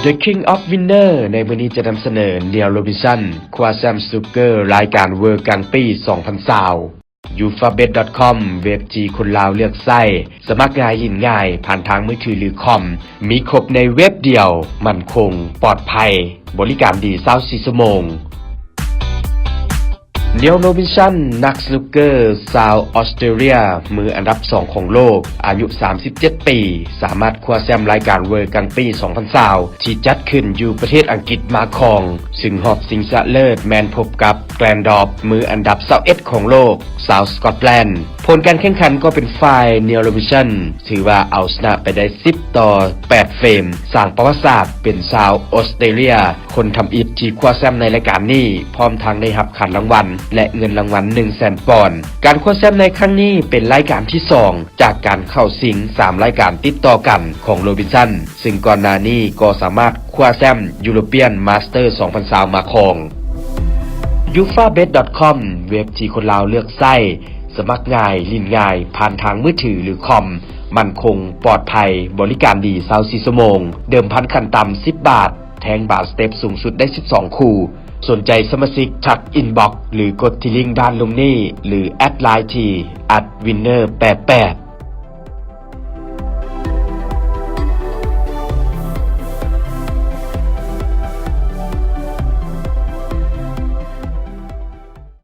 The King of Winner ໃນມື້ນີ້ຈະນຳສະເໜີ Neil Robinson ຄວ້າແຊ້ມສະນຸກເກີລາຍການ World ກາງປີ ສອງພັນຊາວ. Ufabet.com ເວັບທີ່ຄົນລາວເລືອກໃຊ້ ສະໝັກງ່າຍ ຫຼິ້ນງ່າຍ ຜ່ານທາງມືຖື ຫຼື ຄອມ ມີຄົບໃນເວັບດຽວ ໝັ້ນຄົງ ປອດໄພ ບໍລິການດີ ຊາວສີ່ຊົ່ວໂມງ. Neil Robinson ນັກສະນຸກເກີຊາວອອສເຕຣເລຍ ມືອັນດັບສອງຂອງໂລກ ອາຍຸສາມສິບເຈັດປີ ສາມາດຄວ້າແຊ້ມລາຍການ World ກາງປີ ສອງພັນຊາວ ທີ່ຈັດຂຶ້ນຢູ່ປະເທດອັງກິດມາຄອງ, ຊຶ່ງຮອບຊິງຊະເລີດແມ່ນພົບກັບ Glen Dorp ມືອັນດັບຊາວເອັດຂອງໂລກ ຊາວສະກອດແລນ. ຜົນການແຂ່ງຂັນກໍເປັນຝ່າຍ Neil Robinson ຖືວ່າເອົາຊະນະໄປໄດ້ ສິບຕໍ່ແປດເຟຣມ, ສ້າງປະຫວັດສາດເປັນຊາວອອສເຕຣເລຍ ຄົນທຳອິດທີ່ຄວ້າແຊ້ມໃນລາຍການນີ້, ພ້ອມທັງໄດ້ຮັບຂັນລາງວັນ ແລະ ເງິນລາງວັນ ໜຶ່ງແສນປອນ. ການຄວ້າແຊ້ມໃນຄັ້ງນີ້ເປັນລາຍການທີສອງ ຈາກການເຂົ້າຊິງສາມລາຍການຕິດຕໍ່ກັນຂອງ Robinson, ຊຶ່ງກ່ອນໜ້ານີ້ກໍສາມາດຄວ້າແຊ້ມ European Master ສອງພັນຊາວມາຄອງ. Ufabet.com ເວັບທີ່ຄົນລາວເລືອກໃຊ້, ສະໝັກງ່າຍ, ຫຼິ້ນງ່າຍ, ຜ່ານທາງມືຖື ຫຼື ຄອມ, ໝັ້ນຄົງ, ປອດໄພ, ບໍລິການດີ ຊາວສີ່ຊົ່ວໂມງ, ເດີມພັນຂັ້ນຕ່ຳ ສິບບາດ, ແທ່ງບາສເຕັບສູງສຸດໄດ້ ສິບສອງຄູ່. ສົນໃຈສະມາຊິກ ທັກອິນບັອກ ຫຼື ກົດທີ່ລິ້ງດ້ານລຸ່ມນີ້ ຫຼື ແອັດໄລນ໌ທີ່ ແອັດວິນເນີແປດແປດ.